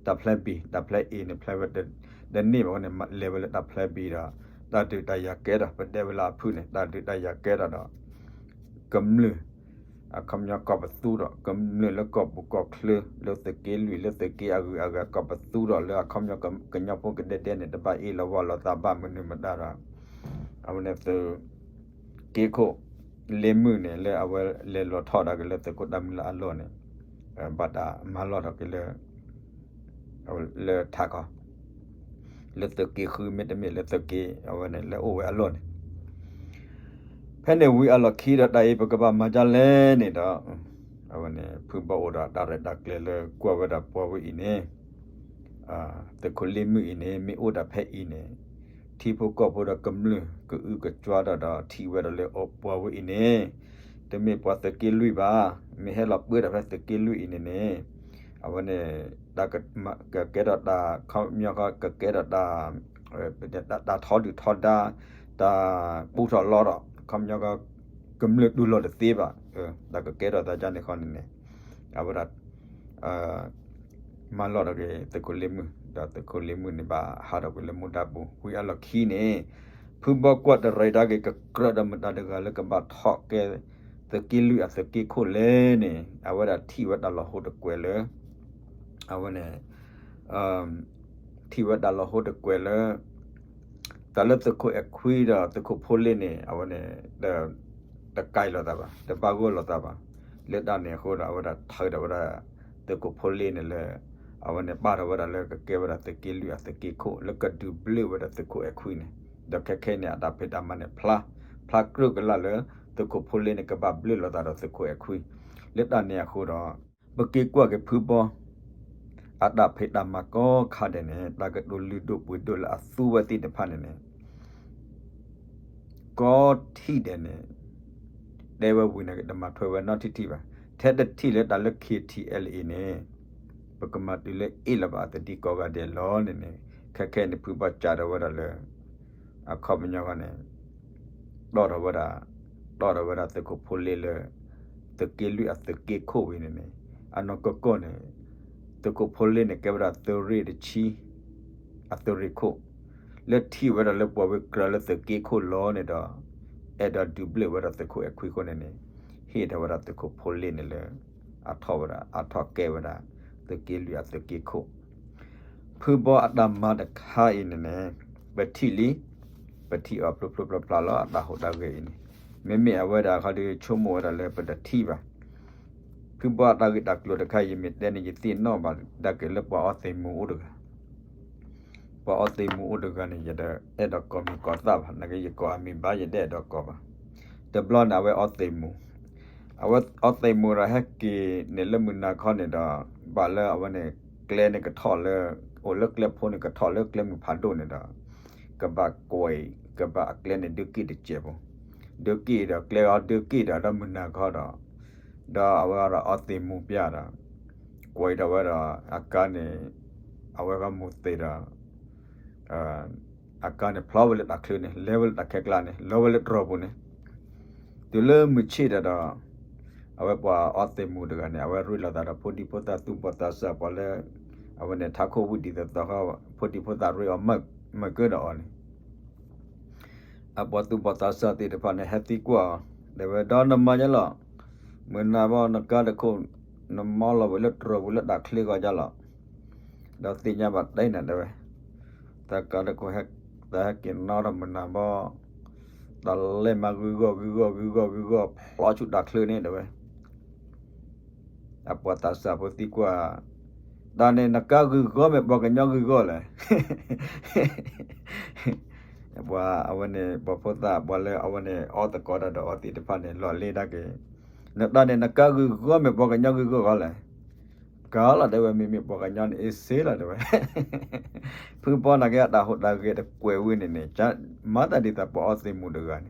ဘံၣ် တၢ်ဖျဲးအ့ၣ်န့ၣ် ဖျဲးဝဲတန့ၢ်ဘၣ်ဝဲန့ၣ် လဲၤဝဲလၢတၢ်ဖျဲးဘံၣ်ဒီး တၢ်ဒုးတၢ်ယၤကဲထီၣ် ပတဲဝဲလၢအဖုၣ်န့ၣ် တၢ်ဒုးတၢ်ယၤကဲထီၣ်ဒီး ကမျၢၢ် အခီပညီကီၢ်ပသူဒီး ကမျၢၢ်လၢကီၢ်ပူၤကီၢ်ချၢ လၢသုးက့လွံၢ် လၢသုးက့အဂုၤအဂၤ ကီၢ်ပသူဒီးလၢအခီပညီကညီဖိကဒဲဒဲန့ၣ် တဘၣ်အ့ၣ်လိာ်ဝီလိာ်သးဘၣ်မနုၤမတၤဒီး အဝဲန့ၣ်သုးက့ခိၣ်လ့မုၢ်န့ၣ် လၢအဝဲလဲၤလီၤထီၣ်ဒၣ်က့ၤလၢသုးခိၣ်တၢ်မုၢ်လၢ်အလီၢ်န့ၣ် ဘၣ်တၢ်မၤလီၤထီၣ်က့ၤလၢ လၢထးခီ လၢသုးက့ဃုမ့တမ့ၢ်လၢသုးက့ အဝဲန့ၣ် လၢအိၣ်ဝဲအလီၢ်န့ၣ် ဖဲန့ၣ်ဝံၤအလီၢ်ခံဒီးတၢ်အံၤပကဘၣ်မၤဒ်လဲၣ်န့ၣ်ဒီး အဝဲန့ၣ် ဖုဘီအိၣ်ဒီးတၢ်ရဲၣ်တၢ်ကျဲၤလၢကွၢ်ဝဲဒၣ်ပှၤဝဲအံၤန့ၣ် သုးခိၣ်လ့မုၢ်အံၤန့ၣ် မ့ၢ်အိၣ်ဒၣ်ဖဲအံၤန့ၣ် ထံဖိကီၢ်ဖိဒီးကမျၢၢ်ကအုကစွါဒီးဒီးထံၣ်ဝဲဒၣ်လၢပှၤဝဲအံၤန့ၣ် တမ့ၢ်ပှၤသုးက့လွံၢ်ဘၣ် မ့ၢ်ဟဲလီၤပၢတၢ်ဖဲသုးက့လွံၢ်အံၤန့ၣ်န့ၣ် အဝဲန့ၣ် တၢ်ကကဲထီၣ်တၢ်ခီပညီကကဲထီၣ်တၢ် တၢ်ထီဒုၣ်ထီဒါ တၢ်ပူထီၣ်လီထီၣ် ခီပညီက ကမျၢၢ်တူၢ်လိာ်တသ့ဘၣ် တၢ်ကကဲထီၣ်သးဒ်န့ၣ်ဃီန့ၣ်န့ၣ် အဝဲဒၣ် မၤလီၤထီၣ်က့ၤသုးခိၣ်လ့မုၢ် ဒီးသုးခိၣ်လ့မုၢ်န့ၣ်ဘၣ်ဟးထီၣ်ကွံာ်လၢမူဒါပူၤ ဝံၤအလီၢ်ခံန့ၣ် ဖုဘီကွၢ်တရံးဒၣ်က့ၤကကြၢးဒီးမတၤတဂၤလၢကဘၣ်ထီၣ်ကဲ သုးက့လွံၢ်အသုးက့ခိၣ်လဲၣ်န့ၣ် အဝဲဒၣ်ထံၣ်ဝဲတၢ်လီၤဟိတကွဲးလၢ အဝဲန့ၣ် ထံၣ်ဝဲတၢ်လီၤဟိတကွဲးလၢ တၢ်လၢသုးခိၣ်အဲၣ်ခွံဒီးသုးခိၣ်ဖိလ့န့ၣ် အဝဲန့ၣ် တကဲလိာ်သးဘၣ်, တဘၣ်ဂီၢ်လိာ်သးဘၣ်. လၢတၢ်န့ၣ်အဃိဒီး အဝဲဒၣ်ထၢဒီးဝဲဒၣ် သုးခိၣ်ဖိလ့န့ၣ်လၢ အဝဲန့ၣ်ပာ်ထီၣ်ဝဲဒၣ်လၢကကဲဝဲဒၣ်သုးက့လွံၢ်အသုးက့ခိၣ် လၢကဒုးဘျၢဝဲဒၣ်သုးခိၣ်အဲၣ်ခွံန့ၣ်. ဒီးခဲခဲအံၤန့ၣ် အတၢ်ဖံးတၢ်မၤန့ၣ်ဖျါ, ဖျါကြၢးကလာ်လၢ သုးခိၣ်ဖိလ့န့ၣ် ကဘၣ်ဘျၢလိာ်သးဒီးသုးခိၣ်အဲၣ်ခွံ. လၢတၢ်န့ၣ်အဃိဒီး ပက့ၤကွၢ်က့ၤဖုဘီ အတၢ်ဖံးတၢ်မၤကိးခါဒဲးန့ၣ် တၢ်ကတိၤလုၢ်ဒိၣ်ပှ့ၤဒိၣ်လၢအသူဝဲသ့ၣ်တဖၣ်န့ၣ်န့ၣ် ကိးထံၣ်ဒဲးန့ၣ် တဲဝဲဝံၤန့ၣ် တမၤထွဲဝဲနီတထံၣ်ဘၣ်. ထဲတထံၣ်လၢတၢ်လၢ ခ့ထံအဲလ်အ့န့ၣ် ပကမၤတုၤလၢအ့ၣ်လၢၤဘၣ်အသဒံကိးဂၤဒဲးလီၤန့ၣ်န့ၣ် ခဲခဲအံၤန့ၣ် ဖုဘီကးဒီးဝဲဒၣ်လၢ အခီပညီခီန့ၣ် တီၣ်ထီၣ်ဝဲဒၣ်, တီၣ်ထီၣ်ဝဲဒၣ်သုးခိၣ်ဖိလ့လၢ သုးက့လွံၢ်အသုးက့ခိၣ်ဝံၤန့ၣ်န့ၣ် အနီၢ်ကီၢ်ကီၢ်န့ၣ် သုးခိၣ်ဖိလ့န့ၣ် ကဲဝဲဒၣ်သုးရ့ၣ်တဆံ အသုးရ့ၣ်ခိၣ် လၢထံၣ်ဝဲဒၣ်လၢပှၤဝဲကြၢးလၢသုးက့ခိၣ်လီၤန့ၣ်ဒီး အဲၣ်ဒိးဒုးဘျၢဝဲဒၣ်သုးခိၣ်အဲၣ်ခွံအဃိန့ၣ်န့ၣ် ဟ့ၣ်ထီၣ်ဝဲဒၣ်သုးခိၣ်ဖိလ့န့ၣ်လၢ အထီၣ်ဝဲဒၣ် အထီၣ်ကဲဝဲဒၣ် သုးက့လွံၢ်အသုးက့ခိၣ်. ဖုဘီအတၢ်မၤတခါအံၤန့ၣ်န့ၣ် ပထံၣ်လံ, ပထံၣ်အီၤဖျိဖျိဖျါဖျါလီၤ အတၢ်ဟူးတၢ်ဂဲၤအံၤန့ၣ်. မ့မ့ၢ်အဝဲဒၣ်ခီဒီး ဆိကမိၣ်ဝဲဒၣ်လၢပတထံၣ်ဘၣ်. ဖုဘီအတၢ်ဂ့ၢ်တၢ်ကျိၤတခါအံၤ ယမ့ၢ်တဲန့ၣ် ယသ့ၣ်နီၣ်ဘၣ်ဒၣ်က့ၤလၢပှၤအီသံးမူးအိၣ်တဂၤ ပှၤအီသံးမူးအိၣ်တဂၤန့ၣ် ယတအဲၣ်ဒိးကိးမံၤကိးသၣ်ဘၣ်, နာ်က့ယကိးအမံၤဘၣ် ယတအဲၣ်ဒိးကိးဘၣ်. တဘျီန့ၣ် အဝဲအီသံးမူး, အဝဲအီသံးမူးဒီးဟဲက့ၤန့ၣ်လၢမုၢ်နၤခီန့ၣ်ဒီး ဘၣ်လၢအဝဲန့ၣ် ကျဲန့ၣ်ကထီၣ်လၢ အိၣ်လၢကျဲဖိန့ၣ် ကထီၣ်လၢကျဲမုၢ်ဖးဒိၣ်န့ၣ်ဒီး ကဘၣ်ကွံာ် ကဘၣ်အကျဲန့ၣ် ဒၢက့ၣ်တစဲးဖိ, ဒၢက့ၣ်ဒီးကျဲအီၤ ဒၢက့ၣ်ဒီး ဒီးမုၢ်နၤခီဒီး ဒီးအဝဲဒီးအီသံးမူးပျၢ်ဒီး ကွံာ်ဒီးဝဲဒီး အကါန့ၣ် အဝဲဂီၢ်မူးသံးဒီး အကါန့ၣ် ဖျီဝဲလၢတၢ်ချၢန့ၣ် လဲၤဝဲလၢတၢ်ခဲကျါန့ၣ် လီၤဝဲလၢတြီၤပူၤန့ၣ်, တုၤလၢမုၢ်ဆ့ၣ်ဒီး အဝဲပှၤအီသံးမူးတဂၤန့ၣ် အဝဲရ့လိာ်သးဒီးဖိဒံဖိသၣ်သူၣ်ဘီၣ်သးစၢ် ပှၤလၢ အဝဲန့ၣ် ထးခိၣ်ဝံၣ်ဒံးသီသီဃီ ဖိဒံဖိသၣ်ရ့အီၤ မၢကၢဒီးအီၤန့ၣ် အပှၤသူၣ်ဘီၣ်သးစၢ်သ့ၣ်တဖၣ်န့ၣ် ဟဲသံကွၢ်အီၤ တဲဝဲ ဒီးနမၤယဲလီၤ, မုၢ်နၤဘီနကါတခိၣ် နမီလီၤဝံၤလၢတြီၤပူၤလၢတၢ်ချၢဂီၢ်ယါလီၤ, ဒီးသ့ၣ်ညါဘၣ်တဲနၤတဲဝဲ, တၢ်ကါတခိၣ် တၢ်ဟဲက့ၤနီထီၣ်မုၢ်နၤဘီ တၢ်လဲၤမၤဂုၢ်ဂီၢ်ဂုၢ်ဂီၢ်ဂုၢ်ဂီၢ်ဂုၢ်ဂီၢ် ဖျီဆူတၢ်ချၢန့ၣ်တဲဝဲ အပှၤသးစၢ်ဖိသံကွၢ်, တၢ်န့ၣ်နကါဂုၢ်ဂီၢ်မ့ၢ်ပှၤကညီဂုၢ်ဂီၢ်လဲၣ်. ပှၤအဝဲန့ၣ် ပှၤဖိသၣ် ပှၤလၢအဝဲန့ၣ် အီသကိးတၢ်ဒီးအီသံးတဖၣ်န့ၣ် လီၤလ့တၢ်က့ၤ, နတၢ်န့ၣ်နကါဂုၢ်ဂီၢ်မ့ၢ်ပှၤကညီဂုၢ်ဂီၢ်ဂီၢ်လဲၣ်. ကါလီၤတဲဝဲ မ့မ့ၢ်ပှၤကညီန့ၣ် အ့ၣ်စ့လီၤတဲဝဲ ဖုဘီနာ်က့အတၢ်ဟူးတၢ်ဂဲၤတကွဲးဝံၤန့ၣ်န့ၣ် မၤသးဒ်သိးပှၤအီသံးမူးတဂၤန့ၣ်,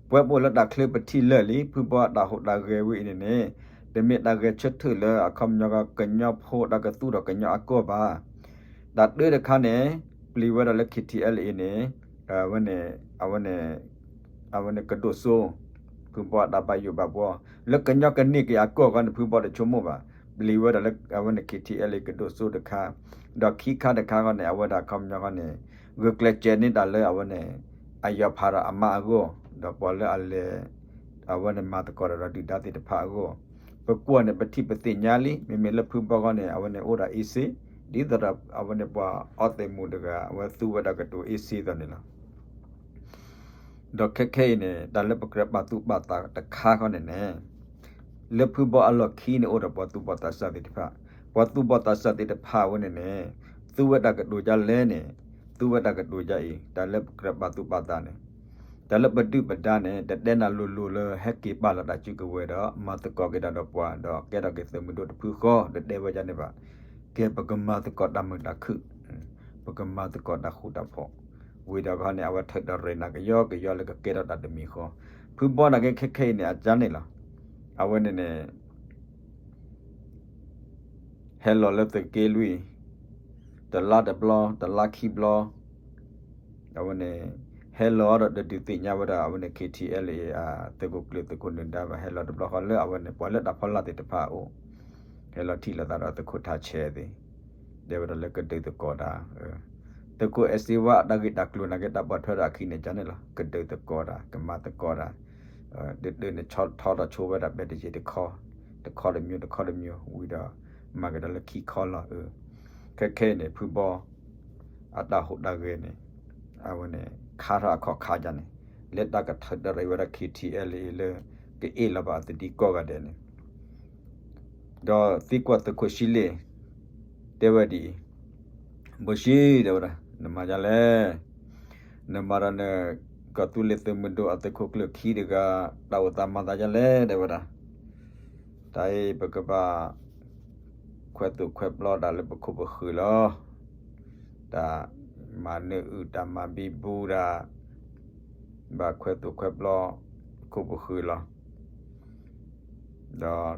ပှဲၤပိာ်လၢတၢ်ချၢပထံၣ်လၢာ်လံ ဖုဘီအတၢ်ဟူးတၢ်ဂဲၤဝံၤအံၤန့ၣ်န့ၣ်, တမ့ၢ်တၢ်ဂဲၤဆၢထၢၣ်လၢအခီပညီကီး ကညီဖိတၢ်ကသူၣ်ထီၣ်ကညီအကီၢ်ဘၣ်. တၢ်တၢတခါန့ၣ် ပျံၤဝဲဒၣ်လၢ ခ့ထံအဲလ်အ့န့ၣ် အဝဲန့ၣ် အဝဲန့ၣ် အဝဲန့ၣ်ကဒိၣ်စိ ဖုဘီအတၢ်ဘၣ်ယိၣ်ဘၣ်ဘှီ လၢကညီကန့ၢ်က့ၤအကီၢ်ဃီန့ၣ် ဖုဘီတဆိကမိၣ်ဘၣ်. ပျံၤဝဲဒၣ်လၢအဝဲန့ၣ် ခ့ထံအဲလ်အ့ ကဒိၣ်စိတခါ, ဒီးခံခါတခါဃီန့ၣ် အဝဲဒၣ်အခီပညီဃီန့ၣ် ဂုာ်ကျဲးစၢးန့ၢ်တၢ်လၢအဝဲန့ၣ် အယီၤဖးဒီးအမါအဂီၢ်, ဒီးပှၤလၢအလဲၤ အဝဲန့ၣ်မၤသကိးတၢ်ဒီးဒုၣ်ဒါသ့ၣ်တဖၣ်အဂီၢ်, ပကွၢ်န့ၣ် ပထံၣ်ပသ့ၣ်ညါလံ. မ့မ့ၢ်လၢဖုဘီဃီန့ၣ် အဝဲန့ၣ်အိၣ်ဒီးအ့ၣ်စ့, ဒ်သိးဒီးအဝဲန့ၣ်ပှၤအီသံးမူးတဂၤ အဝဲသူဝဲဒၣ်ကတိၤအ့ၣ်စ့အသိးန့ၣ်လီၤ. ဒီးခဲခဲအံၤန့ၣ် တၢ်လၢပကြၢးပာ်သူၣ်ပာ်သးတခါဃီန့ၣ်န့ၣ်, လၢဖုဘီအလီၢ်ခံန့ၣ်အိၣ်ဒီးပှၤသူၣ်ဘီၣ်သးစၢ်သ့ၣ်တဖၣ်, ပှၤသူၣ်ဘီၣ်သးစၢ်သ့ၣ်တဖၣ်အဝဲန့ၣ်န့ၣ် သူဝဲတၢ်ကတိၤဒ်လဲၣ်န့ၣ်, သူဝဲတၢ်ကတိၤဒ်အံၤ တၢ်လၢပကြၢးပာ်သူၣ်ပာ်သးန့ၣ်, တၢ်လၢပဒုၣ်ပဒါန့ၣ် တတဲနၤလိၤလိၤလၢဟဲက့ၤပာ်လီၤတၢ်စုကဝဲၤဒီး မၤသကိးက့ၤတၢ်ဒီးပှၤ ဒီးကဲထီၣ်က့ၤသုးမုၢ်ဒိၣ်တဖုဃီ တတဲဝဲဒ်န့ၣ်ဘၣ်. ကဲပကမၤသကိးတၢ်မုာ်တၢ်ခုၣ်, ပကမၤသကိးတၢ်ဃူတၢ်ဖိး, ဝံၤဒီးခီန့ၣ် အဝဲထုးဒီးရဲၣ်နၤကယီကယီလၢကကဲထီၣ်တၢ်တမံၤဃီ, ဖုဘီနာ်က့ခဲခဲအံၤန့ၣ် အကါန့ၣ်လီၤ. အဝဲန့ၣ်န့ၣ် ဟဲလီၤလၢသုးက့လွံၢ် တလါတဘျီ တလါခံဘျီ, အဝဲန့ၣ် ဟဲလီၤဒီးတဒုးသ့ၣ်ညါဝဲဒၣ် အဝဲန့ၣ် ခ့ထံအဲလ်အ့ အသုးခိၣ်ကျၢၢ်သုးခိၣ်နၢၤဒါဘၣ်, ဟဲလီၤတဘျီဃီလၢအဝဲန့ၣ် ပှၤလၢတၢ်ဖီလာ်သ့ၣ်တဖၣ်အအိၣ်, ဟဲလီၤထံၣ်လိာ်သးဒီးသုးခိၣ်ထးဆဲးသ့ၣ်, တဲဝဲဒၣ်လၢကဒုးသကိးတၢ်, သုးခိၣ်အဲၣ်စ့ဝါအတၢ်ဂ့ၢ်တၢ်ကျိၤနာ်က့တၢ်ပိာ်ထွဲဒီးအခံန့ၣ် ကန့ၣ်လီၤ. ကဒုးသကိးတၢ် ကမၤသကိးတၢ်, ဒုးဒုးန့ၣ်ဆီထီၣ်ထီထီၣ်ဆိဝဲဒၣ် ဘဲတယ့ၢ်တခီ, တခီတမံၤ တခီတမံၤ ဝံၤဒီး မၤကဒီးလၢခံခီလီၤ. ခဲခဲအံၤန့ၣ် ဖုဘီ အတၢ်ဟူးတၢ်ဂဲၤန့ၣ် အဝဲန့ၣ် ခါထီၣ်အခီၣ်ခါဒ်န့ၣ် လၢတၢ်ကထုးဒီးဝဲဒၣ် ခ့ထံအဲလ်အ့ လၢ ကအ့ၣ်လီၤဘၣ်အသဒံကိးဂၤဒဲးန့ၣ် ဒီးသံကွၢ်သုးခိၣ်ဆံလ့ၣ် တဲဝဲဒ်အံၤ, ဘိၣ်ဆံ တဲဝဲဒၣ် နမၤဒ်လဲၣ်, နမၤဒီးန ကီၢ်သူလ့ၤသုးမုၢ်ဒိၣ်အသုးခိၣ်ကျၢၢ်ခံတဂၤ တၢ်အိၣ်သးမၤသးဒ်လဲၣ် တဲဝဲဒၣ်. တၢ်အံၤပကဘၣ် ခွဲးသူၣ်ခွဲးပျီတၢ်လၢပခိၣ်ပဃုာ်လီၤ. တၢ်မၤနၢအုၣ် တၢ်မၤဘံဘူတၢ် ဘၣ်ခွဲးသူၣ်ခွဲးပျီ ခိၣ်ပဃုာ်လီၤ. ဒီး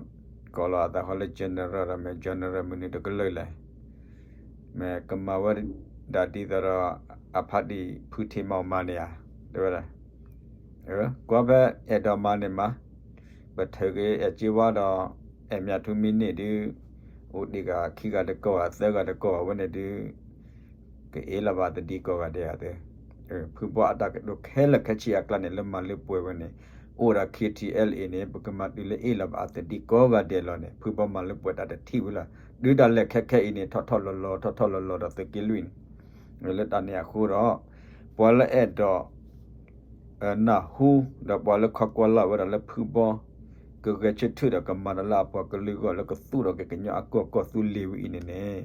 ကိးလီၤအသးဃီလၢ general ဒီး မ့ၢ် general မနုၤတကလုာ်လဲၣ်. မ့ၢ်ကမၤဝဲဒၣ်ဒ်သိးဒီး အဖါတံၢ်ဖုထံးမၤအီၤမၤန့ၢ်ဧါ တဲဝဲဒၣ်. ကွၢ်ဖဲအဲၣ်ဒိးမၤန့ၢ်မး, ပထုးက့ၤအဲၣ်က့ဝါဒီး အဲၣ်မၠးထူမံန့ၢ်ဒုး အိၣ်တ့ၢ်ဂၤခံဂၤတကီၢ်ဂၤသၢဂၤတကီၢ်ဂၤဝဲန့ၣ်ဒုး ကအ့ၣ်လီၤဘၣ်သဒံကိးဂၤဒဲးဧါသ့. ဖုဘီအတၢ်ကတိၤခဲလၢာ်ခဲဆ့အကျါန့ၣ် လၢမၤလၢပှဲၤဝဲန့ၣ် အိၣ်ဒီး ခ့ထံအဲလ်အ့ န့ၣ် ပကမၤတုၤလၢအ့ၣ်လီၤဘၣ်အသဒံကိးဂၤဒဲးလီၤန့ၣ် ဖုဘီမၤလၢပှဲၤတၢ်တထံၣ်ဝံၤလီၤ. တုၤဒၣ်လဲာ်ခဲခဲအံၤန့ၣ် ထီၣ်ထီၣ်လီၤလီၤ ထီၣ်ထီၣ်လီၤလီၤဒီးသုးက့လွံၢ်န့ၣ် လၢတၢ်န့ၣ်အဃိဒီး ပှၤလၢအဲၣ်ဒိး နၢ်ဟူ ဒီးပှၤလၢခီကွၢ်လၢ်ဝဲဒၣ်လၢဖုဘီ ကဂဲၤဆၢထၢၣ်ဒီးကမၤတၢ်လၢအပှၤကလုာ်အဂီၢ်လၢကသူၣ်ထီၣ်က့ၤကညီအကီၢ်ကီၢ်သူလ့ၤဝဲအံၤန့ၣ်န့ၣ်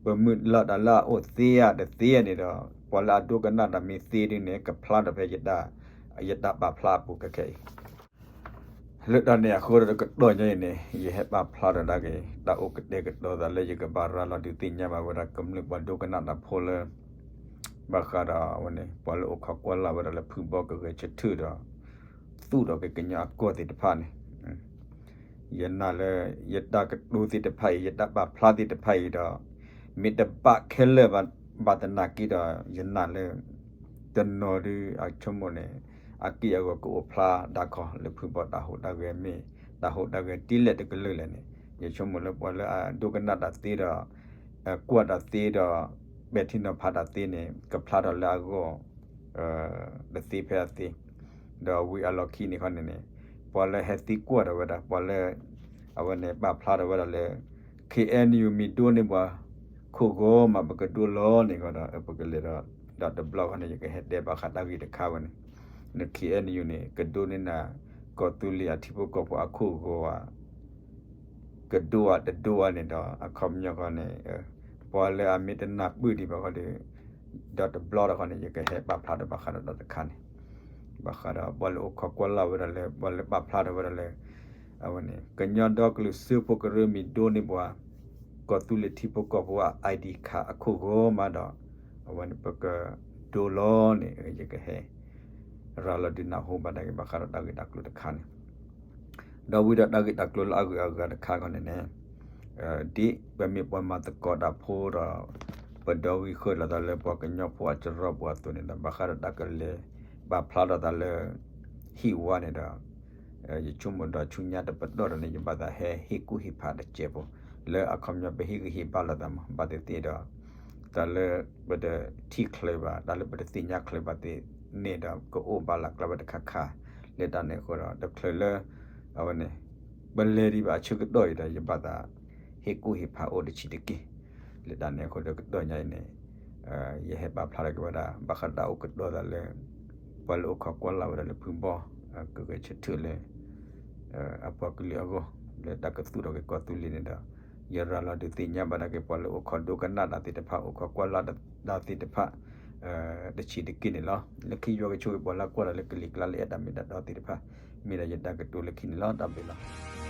ပမုၢ်လၢ်တၢ်လၢအအိၣ်သ့ဧါတသ့ဧါန့ၣ်ဒီး ပှၤလၢအဒိကနၣ်တၢ်မ့ၢ်သ့ဒ်န့ၣ် ကဖျါထီၣ်ဖဲ ယတၢ်ပာ်ဖျါအပူၤခဲခဲအံၤ လၢတၢ်န့ၣ်အဃိဒီးတကတီၢ်ညါအံၤန့ၣ် ယဟဲပာ်ဖျါထီၣ်ဒၣ်က့ၤ တၢ်အိၣ်ကတဲာ်ကတီၤသးလၢယကဘၣ်ရၤလီၤဒုးသ့ၣ်ညါဘၣ်ဝဲဒၣ်ကမျၢၢ်ပှၤဒိကနၣ်တၢ်ဖိလၢ ဘၣ်ဃးဒီးအဝဲန့ၣ် ပှၤလၢအိၣ်ခိးကွၢ်လၢ်ဝဲဒၣ်လၢဖုဘီကဂဲၤဆၢထၢၣ်ဒီး သူၣ်ထီၣ်က့ၤကညီအကီၢ်သ့ၣ်တဖၣ်န့ၣ် ယနာ်လၢ ယတၢ်ကတိၤသ့ၣ်တဖၣ်အံၤ ယတၢ်ပာ်ဖျါသ့ၣ်တဖၣ်အံၤဒီး မ့ၢ်တဘၣ်ခဲလၢာ်ဘၣ်သနာ်က့ဒီး ယနာ်လၢ တနီၤဒုးအဆိကမိၣ်န့ၣ် အက့ၢ်အဂီၤကအိၣ်ဖျါဒၣ်ခီလၢဖုဘီတၢ်ဟူးတၢ်ဂဲၤမ့ၢ် တၢ်ဟူးတၢ်ဂဲၤဒ်လဲၣ်တကလုာ်လဲၣ်န့ၣ် ယဆိကမိၣ်လၢပှၤလၢအဒိကနၣ်တၢ်သ့ဒီး ကွၢ်တၢ်သ့ဒီး ပဲာ်ထံနီၤဖးတၢ်သ့န့ၣ် ကဖျါထီၣ်လၢအဂီၢ် တသ့ဖဲအသ့ ဒီးဝံၤအလီၢ်ခံန့ၣ်ခီန့ၣ်န့ၣ် ပှၤလၢဟဲသံကွၢ်ထီၣ်ဝဲဒၣ် ပှၤလၢ အဝဲန့ၣ်ပာ်ဖျါထီၣ်ဝဲဒၣ်လၢ ခ့ၣ်အဲၣ်ယူၣ် မ့ၢ်ဒိန့ၢ်ပှၤ ခိၣ်ဂီၤမး ပကဒိလီၤန့ၣ်ဃီဒီး ပကလဲၤဒီး ဒီးတဘျီဃီန့ၣ် ယကဟဲတဲဘၣ်ဃးတၢ်ဂ့ၢ်တခါဝဲန့ၣ် နခ့ၣ်အဲၣ်ယူၣ်န့ၣ် ကဒိန့ၢ်နၤ ကီၢ်သူလ့ၤအထံဖိကီၢ်ဖိအခိၣ်ဂီၤဧါ ကဒိဧါတဒိဧါန့ၣ်ဒီး အခီပညီဃီန့ၣ် ပှၤလၢအမ့ၢ်တနၢ်ပၢၢ်ဒံးဘၣ်ဃီဒီး ဒီးတဘျီတခီန့ၣ် ယကဟဲပာ်ဖျါထီၣ်ဘၣ်ဃးဒီးတၢ်တခါန့ၣ် ဘၣ်ဃးဒီးပှၤလၢအိၣ်ခိးကွၢ်လၢ်ဝဲဒၣ်လၢ ပှၤလၢပာ်ဖျါထီၣ်ဝဲဒၣ်လၢ အဝဲန့ၣ် ကညီဒီကလုာ်စၢဖှိၣ်ကရၢမ့ၢ်ဒိန့ၢ်ပှၤ ကီၢ်သူလ့ၤထံဖိကီၢ်ဖိအ ID card အခိၣ်ဂီၤမးဒီး အဝဲန့ၣ်ပကဒိလီၤန့ၣ် ယကဟဲ ရၤလီၤဒုးနၢ်ဟူဘၣ်တၢ်ဂ့ၢ်ဘၣ်ဃးဒီးတၢ်ဂ့ၢ်တၢ်ကျိၤတခါန့ၣ် ဒီးဝံၤဒီးတၢ်ဂ့ၢ်တၢ်ကျိၤလၢအဂုၤအဂၤတခါခီန့ၣ်န့ၣ် ဒ်ပမ့ၢ်ပှၤမၤသကိးတၢ်ဖိဒီး ပဒီဂံၢ်ဃၢလီၤသးလၢပှၤကညီဖိအစရီပူၤအသိးန့ၣ်ဒီး ဘၣ်ဃးဒီးတၢ်ကလဲၤပာ်ဖျါထီၣ်သးလၢ ဟံၣ်ဝါန့ၣ်ဒီး ယဆိကမိၣ်ဒီးဆူညါတပတီၢ်ဒီးန့ၣ် ယဘၣ်သးဟဲဟ့ၣ်ကူၣ်ဟ့ၣ်ဖးတစဲးဖိ လၢအခီပညီပဟ့ၣ်ဂံၢ်ဟ့ၣ်ဘါလိာ်သးမး ဘၣ်သ့ၣ်သ့ၣ်ဒီး တၢ်လၢပတထံၣ်ချုးဘၣ် တၢ်လၢပတသ့ၣ်ညါချုးဘၣ်သ့ၣ်န့ၣ်ဒီး ကအိၣ်ဘၣ်လၢကျဲဝဲတခါခါ လၢတၢ်န့ၣ်အဃိဒီး တချုးလၢ အဝဲန့ၣ် ပလဲၤဒံးဘၣ်အဆၢကတီၢ်အံၤဒီး ယဘၣ်သး ဟ့ၣ်ကူၣ်ဟ့ၣ်ဖးအိၣ်တဆံးတက့ၢ်. လၢတၢ်န့ၣ်အဃိဒီးကတီၢ်ညါအံၤန့ၣ် ယဟဲပာ်ဖျါထီၣ်က့ၤဝဲဒၣ် ဘၣ်ဃးဒီးတၢ်အိၣ်ကတီၤသးလၢ ပှၤလၢအိၣ်ခိးကွၢ်လၢ်ဝဲဒၣ်လၢဖုဘီ ကဂဲၤဆၢထၢၣ်လၢ အပှၤကလုာ်အဂီၢ် လၢတၢ်ကသူၣ်ထီၣ်က့ၤကီၢ်သူလ့ၤန့ၣ်ဒီး ယရၤလီၤဒုးသ့ၣ်ညါဘၣ်ဒၣ်က့ၤပှၤလၢအိၣ်ခိးဒိကနၣ်တၢ်သ့ၣ်တဖၣ် အိၣ်ခိးကွၢ်လၢ်တၢ်သ့ၣ်တဖၣ် တဆံးတက့ၢ်န့ၣ်လီၤ. လၢခံယွၤကဆိၣ်ဂ့ၤပှၤလၢကွၢ်တၢ်လၢကလံၤကျါလၢအဲၣ်တၢ်မ့ၢ်တၢ်တီသ့ၣ်တဖၣ် မ့ၢ်ဒၣ်ယတၢ်ကတိၤလၢခံန့ၣ်လီၤ. တၢ်ဘျုးလီၤ.